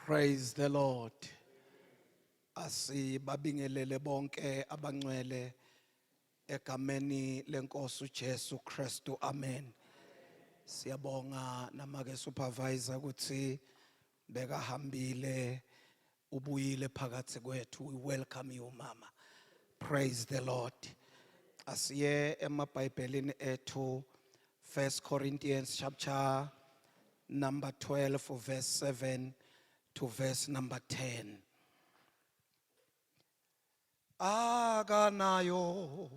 Praise the Lord. Asibabingelele bonke abangcwele egameni lenkosi uJesu Kristu. Amen. Siyabonga namake supervisor ukuthi bekahambile ubuyile phakathi kwethu. We welcome you mama. Praise the Lord. Asiye emabhayibhelini ethu 1 Corinthians chapter number 12 verse 7 to verse number 10. Akanayo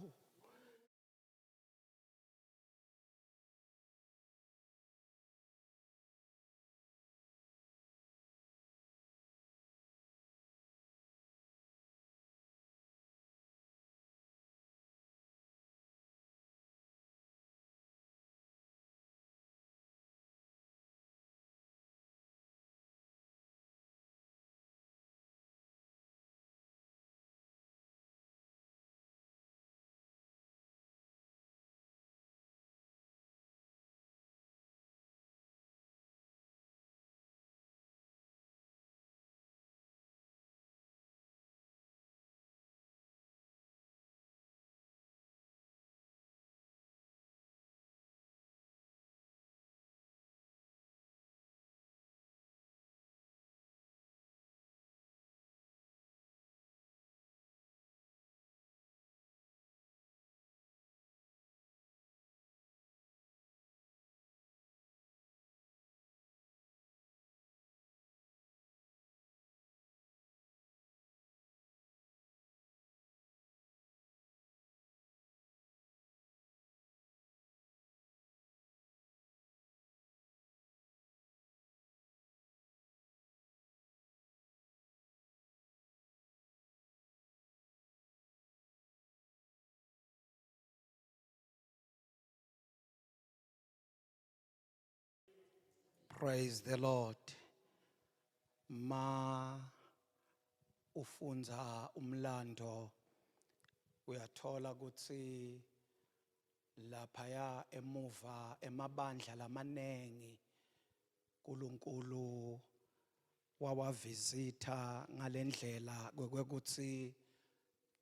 Praise the Lord. Ma ufundza umlando uyathola ukuthi laphaya emuva emabandla lamanengi uNkulunkulu wawavisitha ngalendlela kwekuthi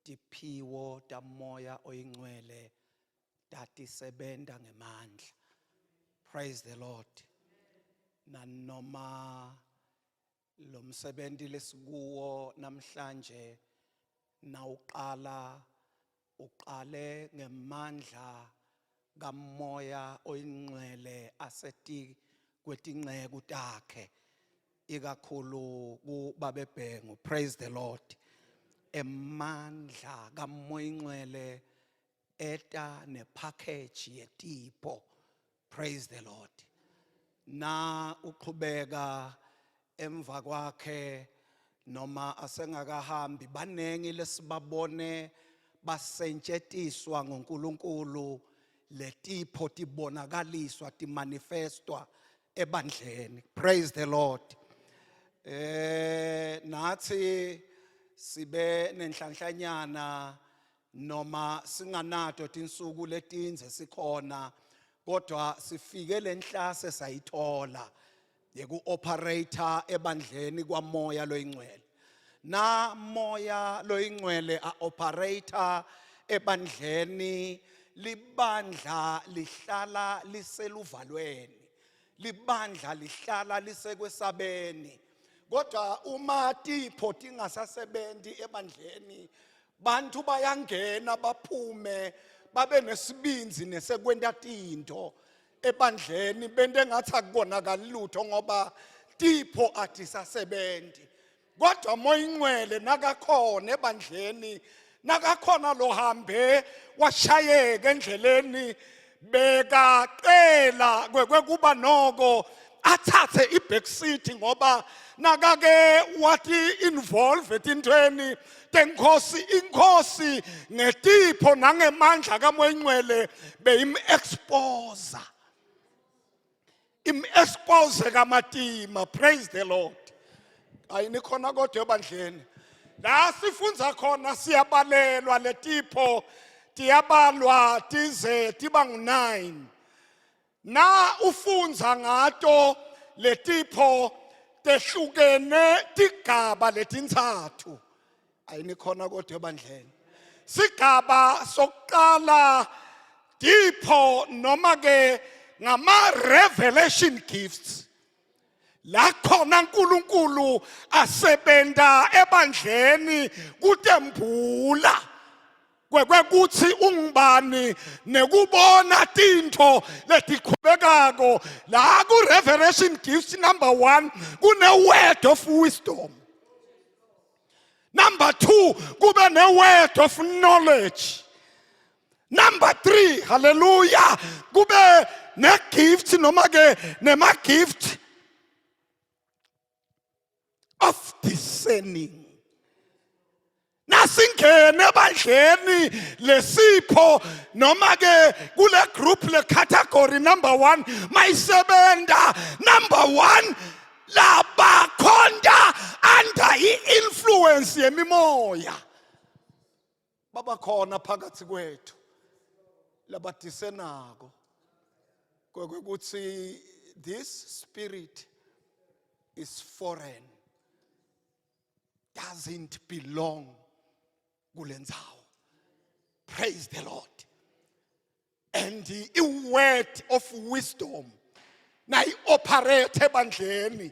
tiphiwo tamoya oyingcwele tatisebenta ngemandla. Praise the Lord. Nanoma lo msebenzi lesikuwo namhlanje nawuqala uqale ngemandla kamoya oyingcwele aseti kwetinceku takhe ikakhulu kubabebhengu. Praise the Lord. Emandla kamoya ingcwele eta nepackage yetipho. Praise the Lord. Na uqhubeka emva kwakhe noma asengakahambi banengi lesibabone basentshetiswa ngoNkulunkulu letipho tibonakaliswa timanifestwa ebandleni. Praise the Lord. Nathi sibe nenhlanhlanyana noma singanato tinsuku letinze sikhona kodwa sifike lenhlase sayithola yeku operator ebandleni kwamoya loyingcwele. Na moya loyingcwele a operator ebandleni libandla lihlala liseluvalweni, libandla lihlala lisekwesabeni. Kodwa uma tipho tingasasebenzi ebandleni bantu bayangena baphume babe nesibinzi nesekwenta tinto ebandleni bente ngathi akubonakali lutho ngoba tipho atisasebenzi. Kodwa moya ingcwele nakakhona ebandleni nakakhona lohambe washayeka endleleni bekaqela kwekuba noko athathe i-back seat ngoba nakake wathi involve etintweni tenkosi inkosi ngetipho nangemandla kamoya ingcwele beyim-expose im-expose kamatima. Praise the Lord. Ayinikhona kodwa ebandleni la sifunza khona siyabalelwa letipho tiyabalwa tize tiba ngu-9. Na ufunza ngato letipho tehlukene tigaba letintsatfu. Ayinikhona kodwa ebandleni. Sigaba sokuqala tipho noma ke ngama revelation gifts. La khona uNkulunkulu asebenta ebandleni kutembula kwekuthi ungubani nekubona tintfo letiqhubekako la ku revelation gifts. Number 1, kune word of wisdom. Number 2, kube ne word of knowledge. Number 3, hallelujah, kube ne gift noma ke nema gift of discerning. Nasingene ebandleni lesipho noma ke kule group, le category number 1 mayisebenta, number 1, labakhonta under i-influence yemimoya babakhona phakathi kwethu labadisenako kwekuthi this spirit is foreign, doesn't belong kulendzawo. Praise the Lord. And the word of wisdom nayi-operate ebandleni,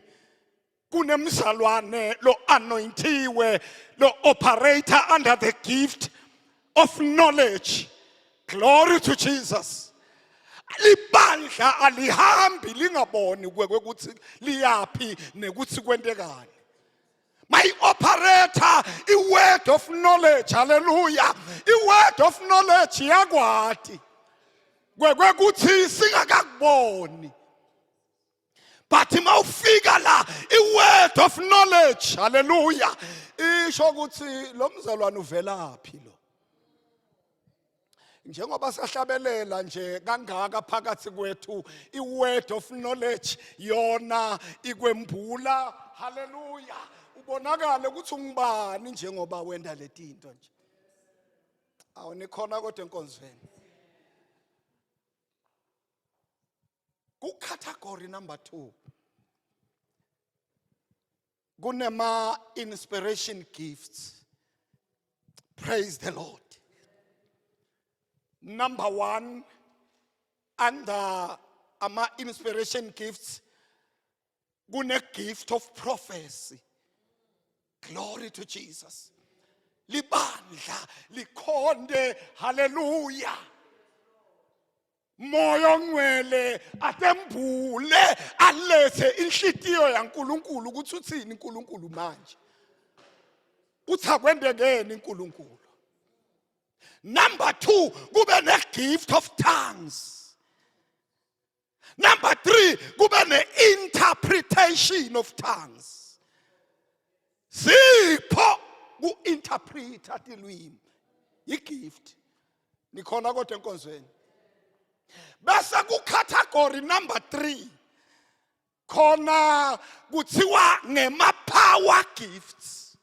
kunemzalwane lo anointiwe lo operator under the gift of knowledge. Glory to Jesus. Libandla alihambi lingaboni kwekuthi liyapi nekuthi kwentekani. My operator i-word of knowledge, hallelujah, i-word of knowledge iyakwati kwekuthi singakakuboni, but mawufika la, i-word of knowledge, hallelujah, isho ukuthi lo mzalwane uvelaphi lo. Njengoba sahlabelela nje kangaka phakathi kwethu, i-word of knowledge yona ikwembula, haleluya, ubonakale ukuthi ungubani njengoba wenda letinto nje. Awunikhona kodwa enkonzweni? Ku category number 2 kunema inspiration gifts. Praise the Lord. Number 1, under ama inspiration gifts kune gift of prophecy. Glory to Jesus. Libandla likhonde, hallelujah, Moya ongcwele atembule alethe inhlitiyo yaNkuluNkulu ukuthi uthini uNkulunkulu manje, uthi akwendekeni uNkulunkulu. Number 2, kube ne gift of tongues. Number 3, kube ne interpretation of tongues. Sipho ku interpreta tilwimi, igift. Nikhona kodwa enkonzweni? Bese ku category number 3 khona kuthiwa ngema power gifts.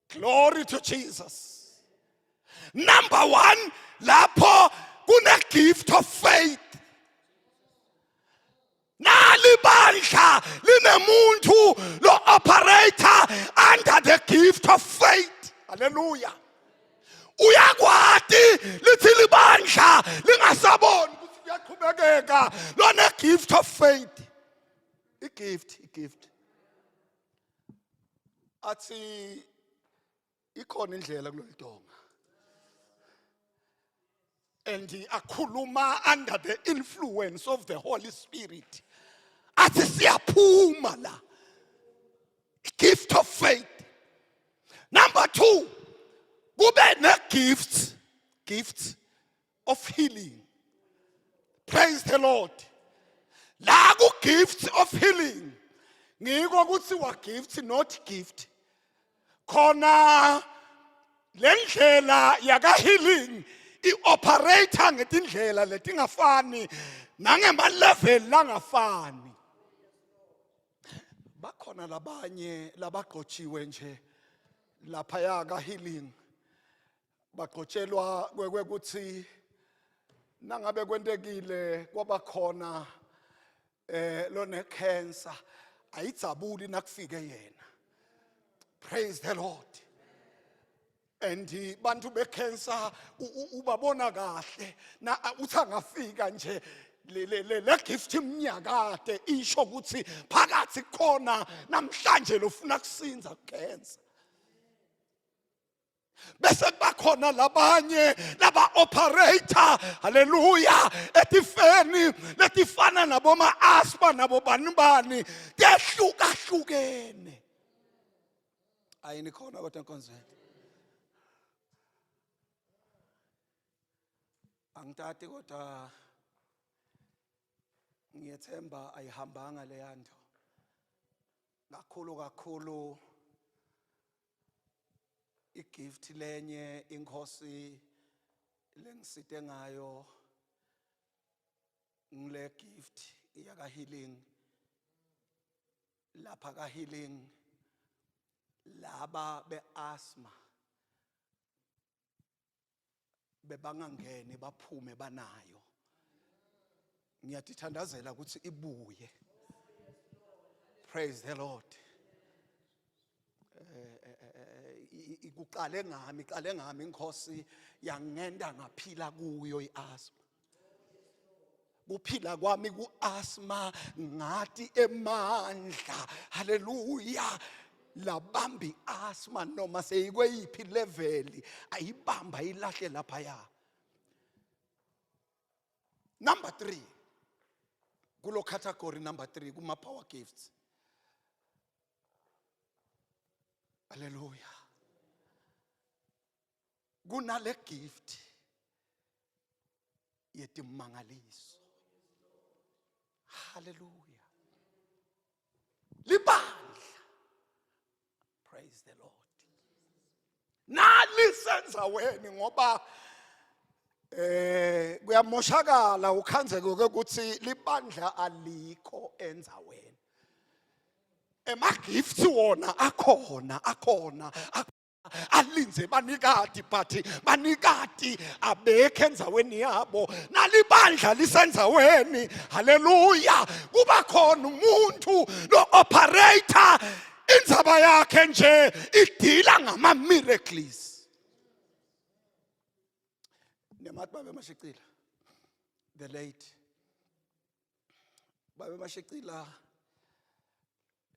Glory to Jesus. Number 1, lapho kune gift of faith. Nalibandla linemuntu lo operator under the gift of faith, haleluya, uyakwati lithi libandla lingasaboni ukuthi kuyaqhubekeka lona gift of faith, i-gift athi ikhona indlela kulolu donga and akhuluma under the influence of the Holy Spirit, athi siyaphuma la, gift of faith. Number 2, kube ne gifts of healing. Praise the Lord. La ku gifts of healing, ngiko kuthiwa gifts, not gift. Khona lendlela yaka healing i-operator ngetindlela letingafani nangema level langafani. Bakhona labanye labagqotshiwe nje lapha ka healing, bagqotshelwa kwekuthi nangabe kwentekile kwabakhona lone cancer. Ayidzabuli nakufike yena. Praise the Lord. And bantu becancer ubabona kahle na uthi angafika nje le le le le gift imnyakade isho ukuthi phakathi khona namhlanje lofuna kusinza kucancer. Bese kuba khona labanye laba operator, haleluya, etifeni letifana naboma asthma nabo bani bani, tehlukahlukene. Ayini khona kodwa enkonzweni? Angitati kodwa ngiyethemba ayihambanga leyanto kakhulu kakhulu. Igift lenye inkosi lengisite ngayo ngile gift yaka healing. Lapha ka healing laba beasthma bebangangeni baphume banayo. Ngiyatithandazela ukuthi ibuye. Praise the Lord. Ikuqale ngami, iqale ngami inkosi yangenda ngaphila kuyo iasthma. Kuphila kwami kuasthma ngathi emandla, haleluya, labambi asthma noma seyikweyiphi level ayibamba ilahle lapha ya. Number 3 kulo category, number 3 kuma power gifts, haleluya, kunale gift yetimangaliso, haleluya, libandla, praise the Lord, nalisenzaweni ngoba kuyamoshakala ukhanzeke ukuthi libandla alikho endzaweni. Ema gifts wona akhona, akhona alinze banikati, but banikati abekho endzaweni yabo. Nalibandla lisendzaweni, haleluya, kuba khona umuntu lo operator indzaba yakhe nje idila ngama miracles. Nemathi babe Mashicila, the late babe Mashicila,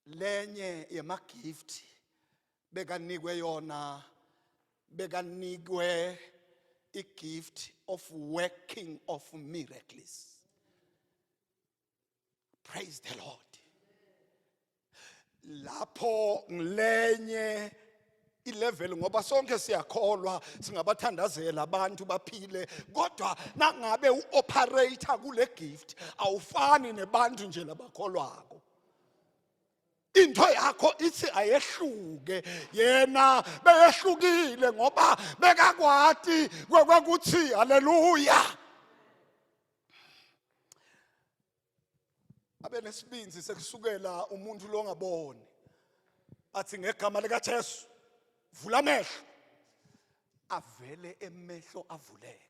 lenye yema gift bekanikwe yona, bekanikwe i gift of working of miracles. Praise the Lord. Lapho ngilenye ilevel ngoba sonke siyakholwa singabathandazela abantu baphile, kodwa nangabe uoperator kule gift awufani nebantu nje labakholwako. Into yakho ithi ayehluke, yena beyehlukile ngoba bekakwati kwekuthi, haleluya, abe nesibinzi sekusukela umuntu longaboni athi ngegama lika Jesu vula amehlo, avele emehlo avuleke.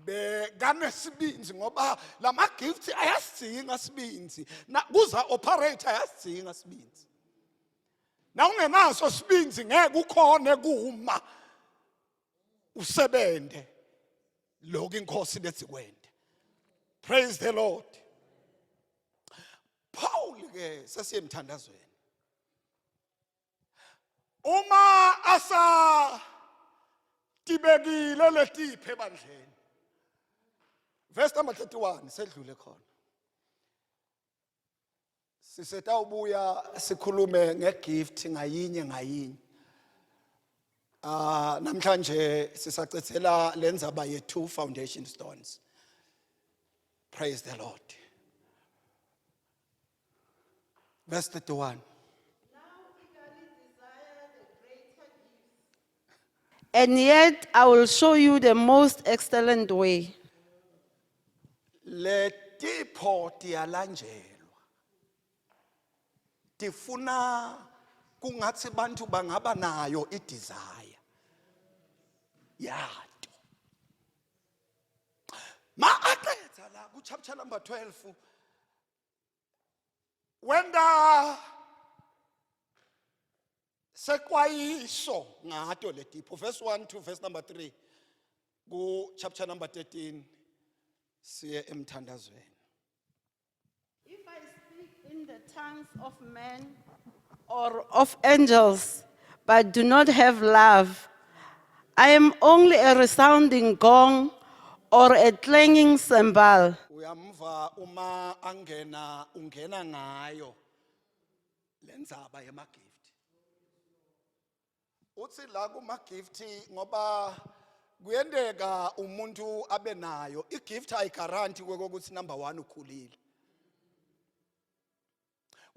Bekanesibinzi ngoba lama gifts ayasidzinga sibinzi, na kuza operator ayasidzinga sibinzi. Na ungenaso sibinzi ngeke ukhone kuma usebente lokho inkosi lethi kwende. Praise the Lord. Paul ke sesiyemthandazweni uma asa tibekile letiphe ebandleni, verse number 31 sedlule khona, sisetawubuya sikhulume ngegift ngayinye ngayinye. Namhlanje sisacethela lenzaba ye two foundation stones. Praise the Lord. Verse 31. And yet I will show you the most excellent way. Letipho tiyalanjelwa. Tifuna kungathi bantu bangaba nayo idesire yato. Ma aqedza la ku chapter number 12. Wenda seqwayiso ngato letipho. Verse 1 to verse number 3 ku chapter number 13 siye emthandazweni. If I speak in the tongues of men or of angels, but do not have love, I am only a resounding gong or a clanging cymbal. Uyamva uma angena ungena ngayo lendzaba yemagift. Uthi la kuma-gift ngoba kuyenteka umuntu abe nayo i-gift ayigaranti kwekokuthi number 1 ukhulile.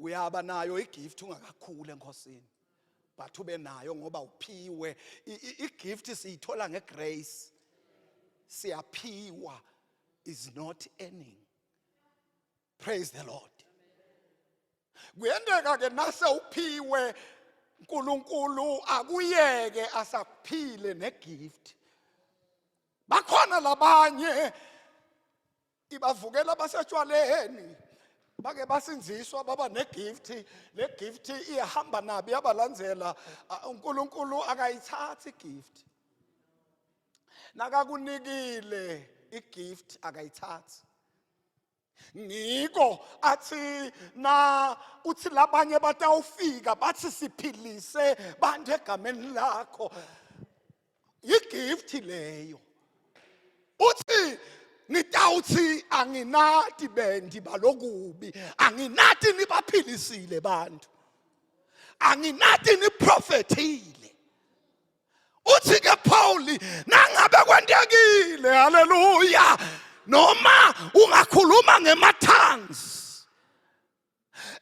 Uyaba nayo i-gift ungakakhuli enkosini. But ube nayo ngoba uphiwe. I-gift siyithola ngegrace. Siyaphiwa is not earning. Praise the Lord. Kuyenteka ke nase uphiwe uNkulunkulu akuyeke asakuphile negift. Bakhona labanye ibavukela basetshwaleni bake basinziswa baba negift, le gift iyahamba nabo iyabalandzela. uNkulunkulu akayithathi igift. Nakakunikile igift akayithathi. Ngiko athi na uthi labanye batawufika bathi siphilise bantu egameni lakho. Igift leyo. Uthi ngitawuthi anginati bendi balokubi, anginati nibaphilisile bantu. Anginati niprofethile. Uthi ke Paul nangabe kwentekile, haleluya, noma ungakhuluma ngema-tongues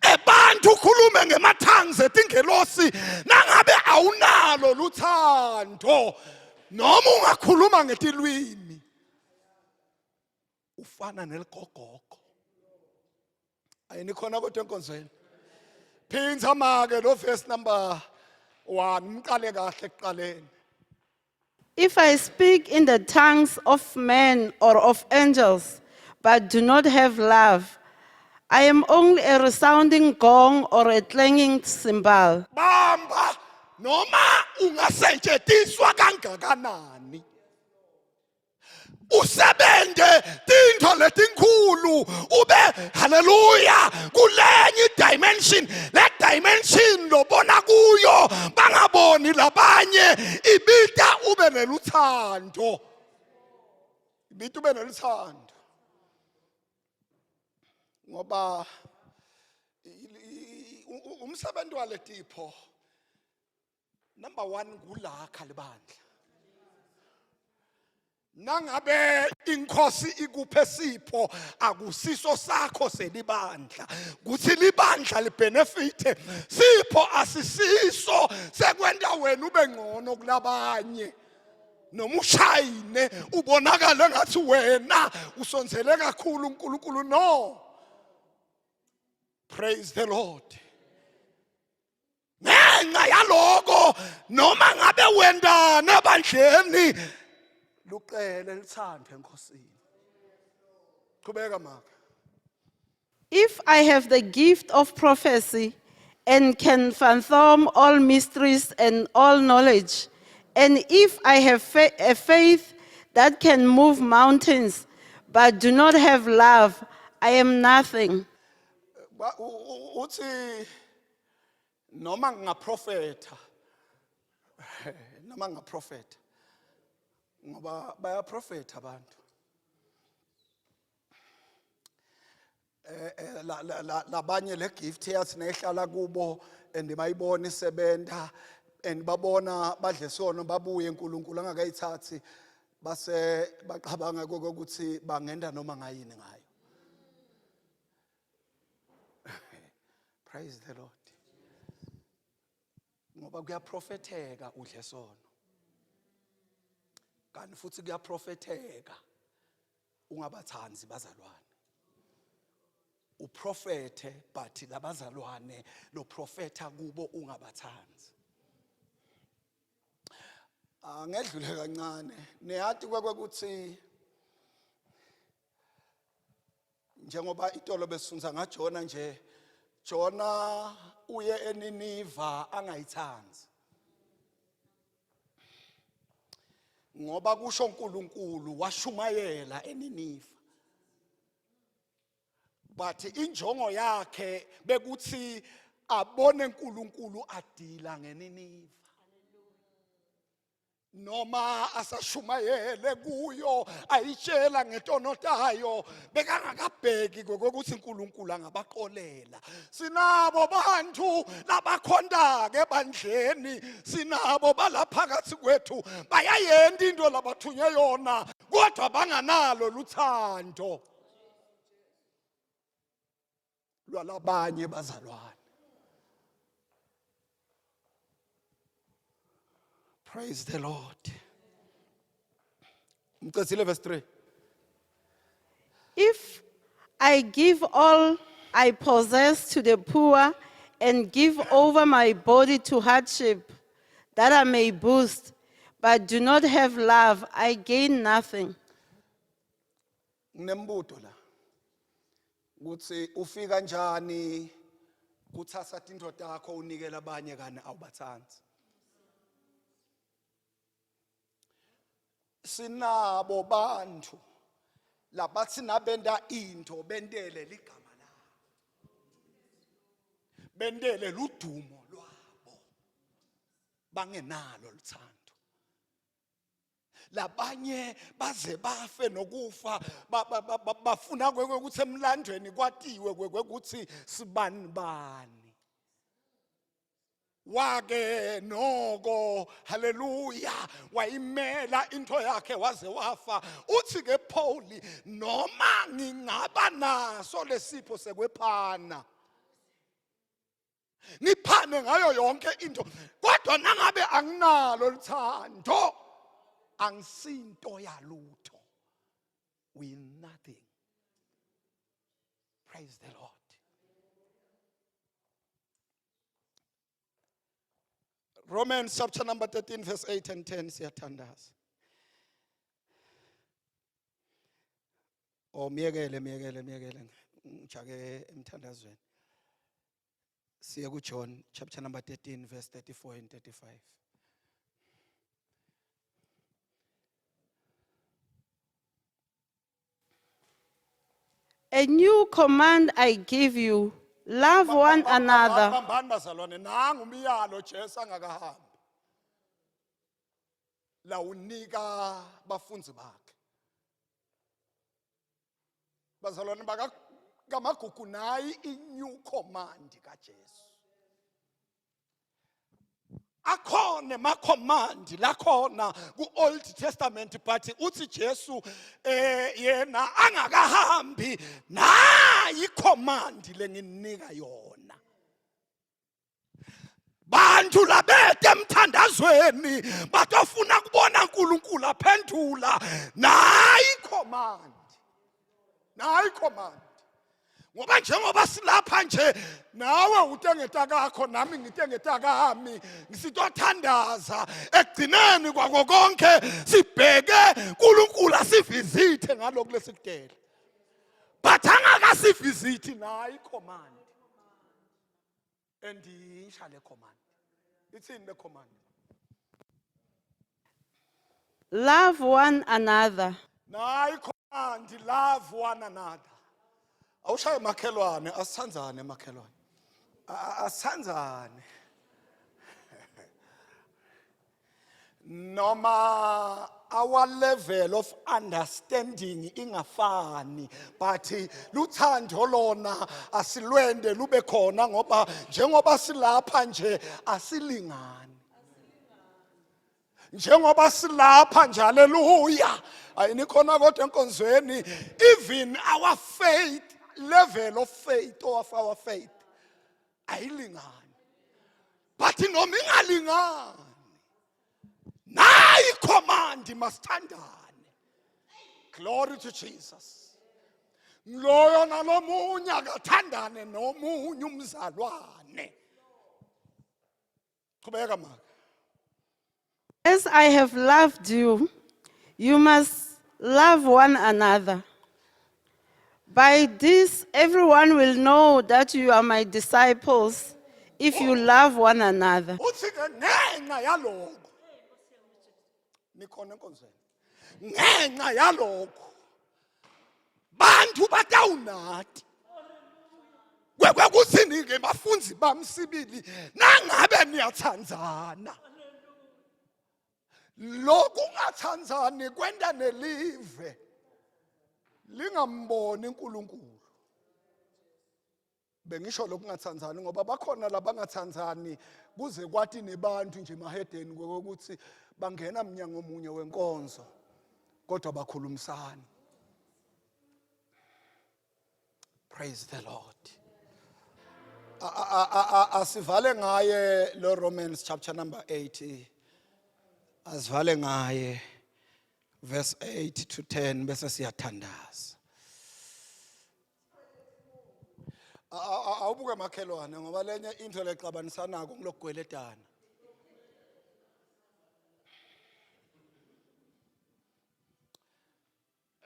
ebantu, ukhulume ngema-tongues etingelosi, nangabe awunalo luthando, noma ungakhuluma ngetilwimi, ufana neligogogo. Ayinikhona kodwa enkonzweni? Phinza make lo verse number 1, mqale kahle ekuqaleni. If I speak in the tongues of men or of angels, but do not have love, I am only a resounding gong or a clanging cymbal. Bamba noma ungasetshenziswa kangakanani, usebente tintfo letinkhulu, ube haleluya kulenye dimension, le dimension lobona kuyo bangaboni labanye, ibita ube neluthando, ibita ube neluthando, ngoba umsebenzi waletipho number 1 kulakha libandla. Nangabe inkosi ikuphe sipho, akusiso sakho, selibandla, kuthi libandla libenefite. Sipho asisiso sekwenta wena ube ngcono kulabanye, noma ushayine ubonakala ngathi wena usondzele kakhulu uNkulunkulu. No, praise the Lord. Ngenxa yaloko noma ngabe wendana ebandleni, lucele lithando enkosini. Qhubeka maka. If I have the gift of prophecy and can fathom all mysteries and all knowledge, and if I have a faith that can move mountains, but do not have love, I am nothing. Uthi noma ngingaprofetha, noma ngingaprofetha, ngoba bayaprofetha abantu, labanye le gift yathi nehlala kubo and bayibona isebenta and babona badle sono babuye uNkulunkulu angakayithathi, base baqhabanga ukuthi bangenda noma ngayini ngayo. Praise the Lord. Ngoba kuyaprofetheka udle sono, kanti futhi kuyaprofetheka ungabathanzi bazalwane, uprofethe but labazalwane lo profeta kubo ungabathanzi. Angedlule kancane, niyati kwekuthi njengoba itolo besunza ngaJona nje. Jona uye eNiniva angayithandi. Ngoba kusho uNkulunkulu washumayela eNiniva. But injongo yakhe bekuthi abone uNkulunkulu adila ngeNiniva. Noma asashumayele kuyo ayitshela ngetono tayo, bekangakabheki kokuthi uNkulunkulu angabaqolela. Sinabo bantu labakhonta-ke ebandleni, sinabo balaphakathi kwethu, bayayenda into labathunywe yona kodwa banganalo luthando lwalabanye bazalwane. Praise the Lord. Mcedzile verse 3. If I give all I possess to the poor and give over my body to hardship that I may boast, but do not have love, I gain nothing. Nginembuto la. Kuthi ufika njani kuthatha tinto takho unikela abanye kani awubathandi. Sinabo bantu labathi nabenda into bentele ligama labo. Bentele ludumo lwabo. Bangenalo luthando. Labanye baze bafe nokufa bafuna ukuthi emlandweni kwatiwe ukuthi sibani bani. Wake noko, haleluya, wayimela into yakhe waze wafa. Uthi ke Paul, noma ngingaba naso lesipho sekwephana, ngiphane ngayo yonke into, kodwa nangabe anginalo luthando angisinto yalutho. We nothing. Praise the Lord. Romans chapter number 13 verse 8 and 10, siyathandaza. Oh, miyekele, miyekele, miyekele, ngijake emthandazweni. Siye ku John chapter number 13 verse 34 and 35. A new command I give you, love one another. Bambani bazalwane, nangu umyalo Jesu angakahambi. Lawunika bafunzi bakhe. Bazalwane baka kamagugu, nayi i-new command kaJesu. Akhona ema-command lakhona ku-Old Testament, but uthi Jesu yena angakahambi, nayi command lenginika yona. Bantu labete emthandazweni batofuna kubona uNkulunkulu aphendula, nayi command, nayi command. Ngoba njengoba silapha nje nawe utengeta kakho nami ngitengeta kami, ngisitothandaza ekugcineni kwako konke sibheke uNkulunkulu asivizithe ngalokhu lesikudela, but angakasivizithi nayi command endisha. Le command ithini le command? Love one another. Nayi command, love one another. Awushaye makhelwane, asithandzane makhelwane. Asithandzane. Noma our level of understanding ingafani, but luthando lona asilwende lube khona, ngoba njengoba silapha nje asilingani. Njengoba silapha nje, haleluya, ayinikhona kodwa enkonzweni, even our faith, level of faith of our faith ayilingani, but noma ingalingani nayi command, masithandane. Glory to Jesus. Loyo nalomunye akathandane nomunye umzalwane. Qhubeka maka. As I have loved you, you must love one another. By this, everyone will know that you are my disciples if you love one another. Uthi ke ngenxa yalokho, nikhona enkonzweni, ngenxa yalokho bantu batawunati kwekuthini ke bafunzi bamsibili nangabe niyathandzana. Lokungathandzani kwenta nelive lingamboni uNkulunkulu. Bengisho lokungathandzani ngoba bakhona labangathandzani kuze kwati nebantu nje emahedeni kokuthi bangena mnyango omunye wenkonzo kodwa bakhulumisani. Praise the Lord. Asivale ngaye lo Romans chapter number 8, asivale ngaye verse 8 to 10 bese siyathandaza. Awubuke makhelwane ngoba lenye into lexabanisanako ngilokugweletana.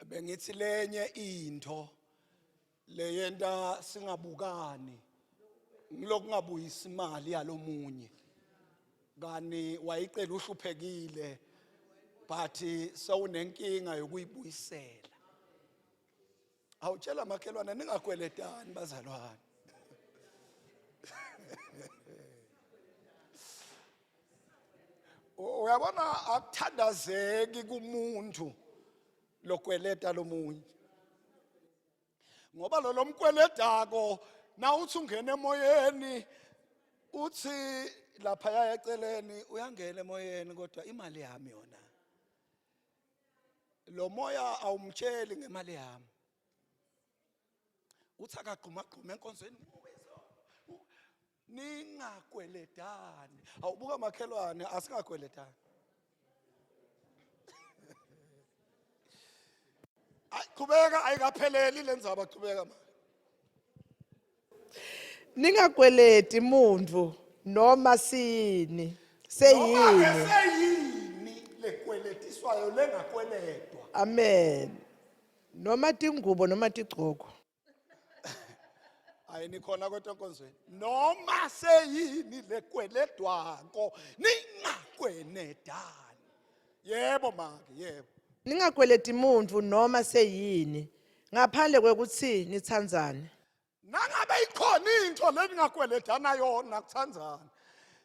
Bengithi lenye into leyenta singabukani ngilokungabuyisi imali yalomunye, kani wayicela uhluphekile but sewunenkinga yokuyibuyisela. Awutshela makhelwane, ningakweletani bazalwane. Uyabona, akuthandazeki kumuntu lokweleta lomunye ngoba lo lomkweledako na uthi ungena emoyeni, uthi lapha eceleni uyangena emoyeni kodwa imali yami yona, lo moya awumtsheli ngemali yami. Uthi akagquma gquma enkonzweni, ningakweletani. Awubuka makhelwane, asingakweletani. Ayi, qhubeka, ayikapheleli lendzaba, qhubeka ma. Ningakweleti muntu noma siyini Noma seyini. Seyini lekweletiswayo lengakweletwa? Amen. Noma tingubo noma tigcoko. Ayi, nikhona kodwa enkonzweni? Noma seyini lekweledwako ningakwenedani. Yebo make, yebo. Ningakweleti muntu noma seyini ngaphandle kwekuthi nithandzane. Nangabe ikhona into leningakweledana yona, kuthandzana.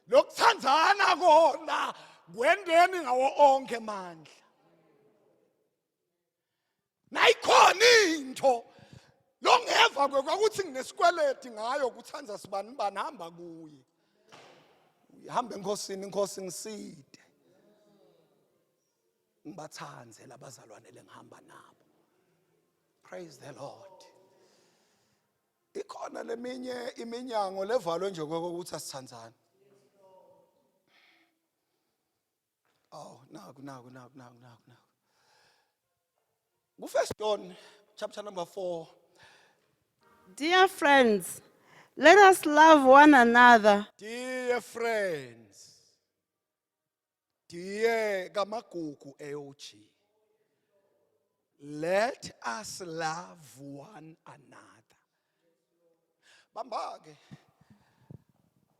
Lokuthandzana kona kwendeni ngawo onke amandla. Nayikhona into longeva kwekuthi nginesikweleti ngayo kuthandza sibani bani, hamba kuye, hamba enkosini, inkosi ngiside ngibathandze labazalwane lengihamba nabo. Praise the Lord. Ikhona leminye iminyango levalwe nje kokuthi asithandzani. Oh, naku naku naku naku naku naku ku First John chapter number 4. Dear friends, let us love one another. Dear friends, dear kamagugu AOG, let us love one another. Bamba ke,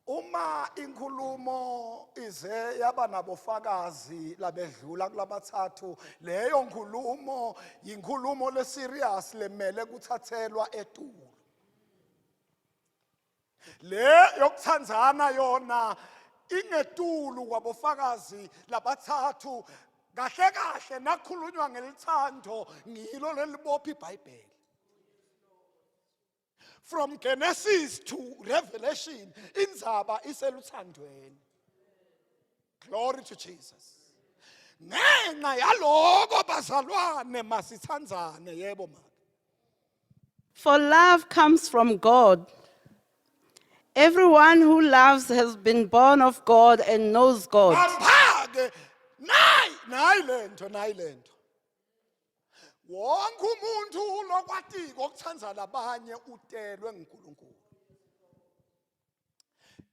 uma inkulumo ize yaba nabofakazi labedlula kulabathathu, leyo nkulumo yinkulumo leserious lemele kuthathelwa etulo. Le yokuthandzana yona ingetulu kwabofakazi labathathu. Kahle kahle nakhulunywa ngelithando, ngilo lelibopha iBhayibheli from Genesis to Revelation. Indzaba iseluthandweni. Glory to Jesus. Ngenxa yaloko bazalwane, masithandzane. Yebo ma. For love comes from God. Everyone who loves has been born of God and knows God. Bamba ke, nayi nayi lento, nayi lento. Wonke umuntu lokwatiko okuthandza labanye utelwe nguNkulunkulu.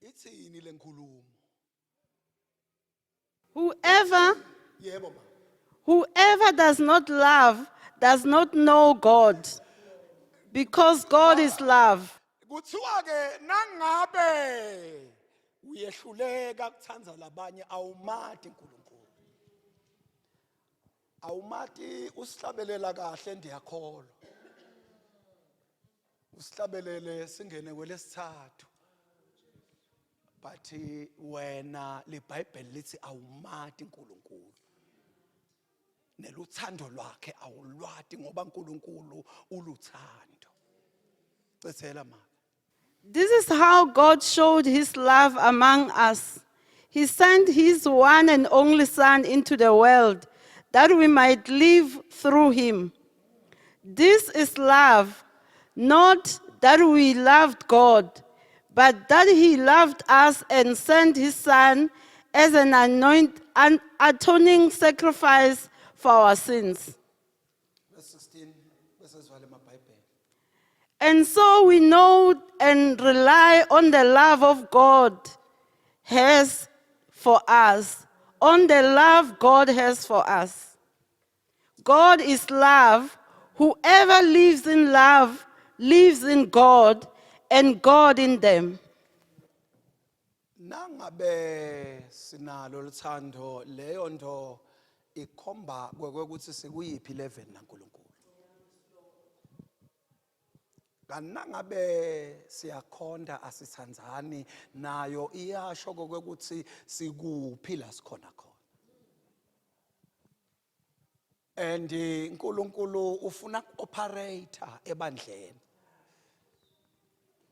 Ithini lenkulumo? Whoever, Yebo ma. Whoever does not love does not know God. Because God is love. Kuthiwa ke nangabe uyehluleka kuthanza labanye awumati uNkulunkulu. Awumati usihlabelela kahle ndiyakholwa. Usihlabelele singene kwelesithathu. But wena liBhayibheli lithi awumati uNkulunkulu. Neluthando lwakhe awulwati ngoba uNkulunkulu uluthando. Cethela maka. This is how God showed his love among us. He sent his one and only Son into the world that we might live through him. This is love, not that we loved God, but that he loved us and sent his Son as an atoning sacrifice for our sins. Verse 16 bese sivale amabhayibheli. And so we know and rely on the love of God has for us, on the love God has for us. God is love. Whoever lives in love lives in God and God in them. Nangabe sinalo luthando leyo nto ikhomba kwekuthi sikuyiphi level naNkulunkulu. Kanangabe siyakhonda asithandzani nayo iyasho kokuthi sikuphi la sikhona khona. And uNkulunkulu ufuna operator ebandleni.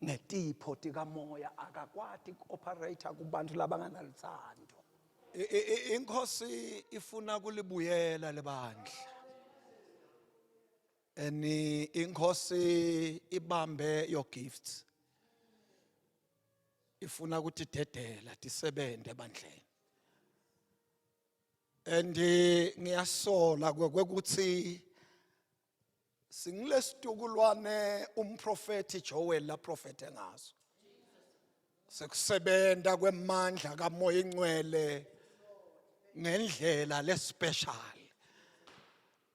Ngetipho tikamoya akakwati kuoperator kubantu labanganaluthando. Inkosi ifuna kulibuyela lebandla. Eni inkosi ibambe your gifts. Ifuna ukuthi dedela tisebente ebandleni. And ngiyasola kwekuthi singilesitukulwane umprofeti Joel la profete ngaso. Sekusebenta kwemandla kaMoya ingcwele ngendlela le special.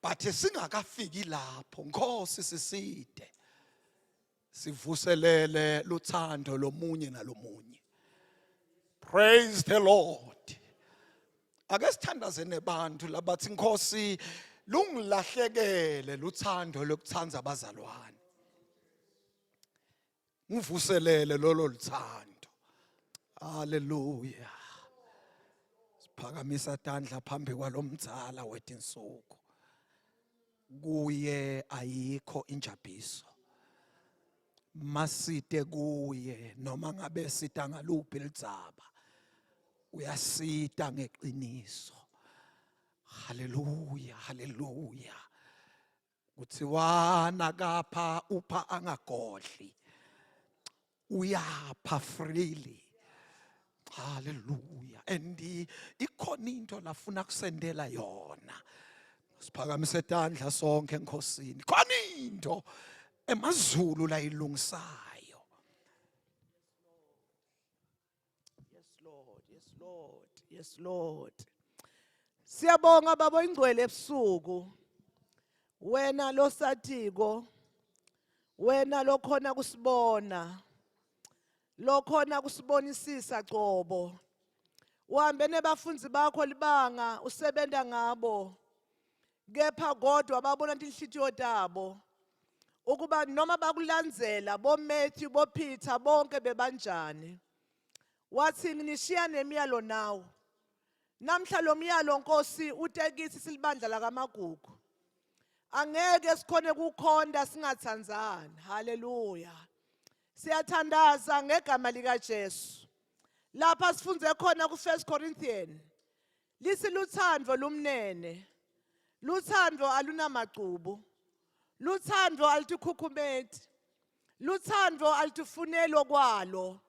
But singakafiki lapho Nkosi siside. Sivuselele luthando lomunye nalomunye. Praise the Lord. Ake sithandaze nebantu labathi Nkosi lungilahlekele luthando lokuthanza abazalwane. Ngivuselele lolo luthando. Hallelujah. Siphakamisa tandla phambi kwalomdzala wetinsuku. Kuye ayikho injabiso. Masite kuye noma ngabe sita ngaluphi lidzaba. Uyasita ngeqiniso. Hallelujah, hallelujah. Kuthiwana kapha upha angagodli. Uyapha freely. Hallelujah. And ikhona into lafuna kusendela yona. Siphakamise tandla sonke enkosini. Khona into emazulu layilungisayo. Yes Lord, yes Lord, yes Lord. Siyabonga baba ingcwele ebusuku. Wena losathiko wena lokhona kusibona. Lokhona kusibonisisa cobo. Uhambe nebafunzi bakho libanga usebenta ngabo. Kepha kodwa babona tinhlitiyo tabo. Ukuba noma bakulandzela bo Matthew bo Peter bonke bebanjani. Wathi nginishiya nemiyalo nawo. Namhla lo myalo Nkosi utekithi silibandla lakaMagugu. Angeke sikhone kukhonda singathandzani. Haleluya. Siyathandaza ngegama lika Jesu. Lapha sifunze khona ku 1 Corinthians. Lithi luthando lumnene. Luthando alunamacubu. Luthando alutikhukhumeti. Luthando alutifuneli okwalo.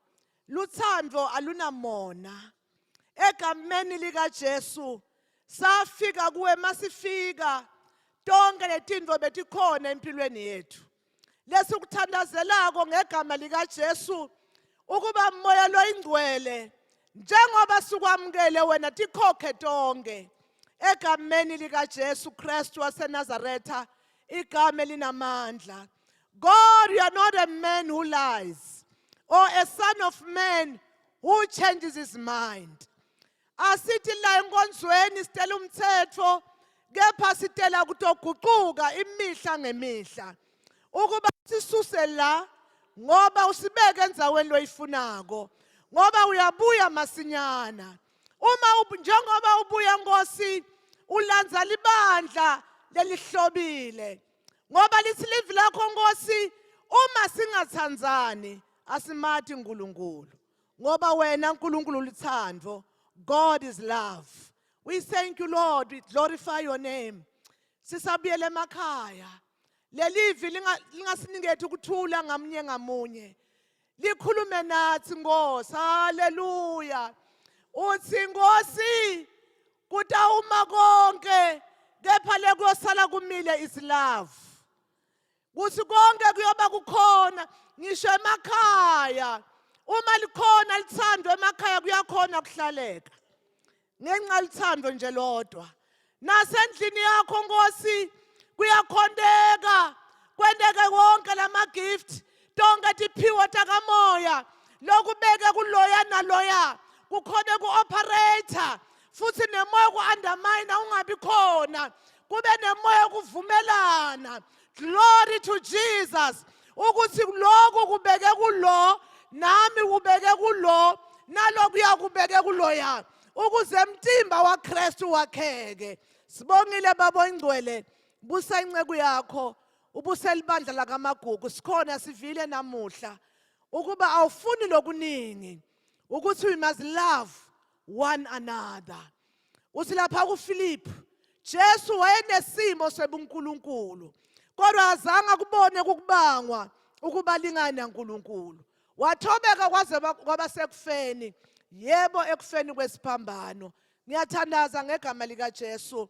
Luthando alunamona. Egameni lika Jesu safika kuwe masifika tonke letinto betikhona empilweni yethu. Lesikuthandazelako ngegama lika Jesu ukuba moya loyingcwele njengoba sikwamukele wena tikhokhe tonke egameni lika Jesu Kristu waseNazaretha igama elinamandla. God, you are not a man who lies or a son of man who changes his mind. Asithi la enkonzweni sitela umthetho kepha sitela kutoguquka imihla ngemihla. Ukuba sisuse la ngoba usibeke endzaweni loyifunako ngoba uyabuya masinyana. Uma njengoba ubuya Nkosi ulandza libandla lelihlobile. Ngoba lithi livi lakho Nkosi uma singathandzani asimati uNkulunkulu. Ngoba wena uNkulunkulu luthando. God is love. We thank you Lord, we glorify your name. Sisabuyele emakhaya. Lelivi lingasinikethe ukuthula ngamunye ngamunye. Likhulume nathi Nkosi. Hallelujah. Uthi Nkosi kutawuma konke kepha lekuyosala kumile is love. Kuthi konke kuyoba kukhona ngisho emakhaya. Uma likhona lithando emakhaya kuyakhona kuhlaleka. Ngenxa lithando nje lodwa. Nasendlini yakho Nkosi kuyakhondeka kwenteke wonke lama gift tonke tiphiwo takamoya lokubeke kuloya naloya kukhona ku-operator futhi nemoya ku-undermine ungabi khona kube nemoya kuvumelana. Glory to Jesus ukuthi lokhu kubeke kulo nami kubeke kulo naloku yakubeke kuloya ukuze mtimba waKristu wakheke. Sibongile baba oyingcwele, busa inceku yakho, ubuse libandla lakaMagugu. Sikhona sivile namuhla ukuba awufuni lokuningi, ukuthi we must love one another. Uthi lapha kuPhilip, Jesu wayenesimo sebuNkulunkulu kodwa azange akubone ukubangwa ukuba lingana naNkulunkulu. Wathobeka kwaze kwaba sekufeni, yebo ekufeni kwesiphambano. Ngiyathandaza ngegama likaJesu.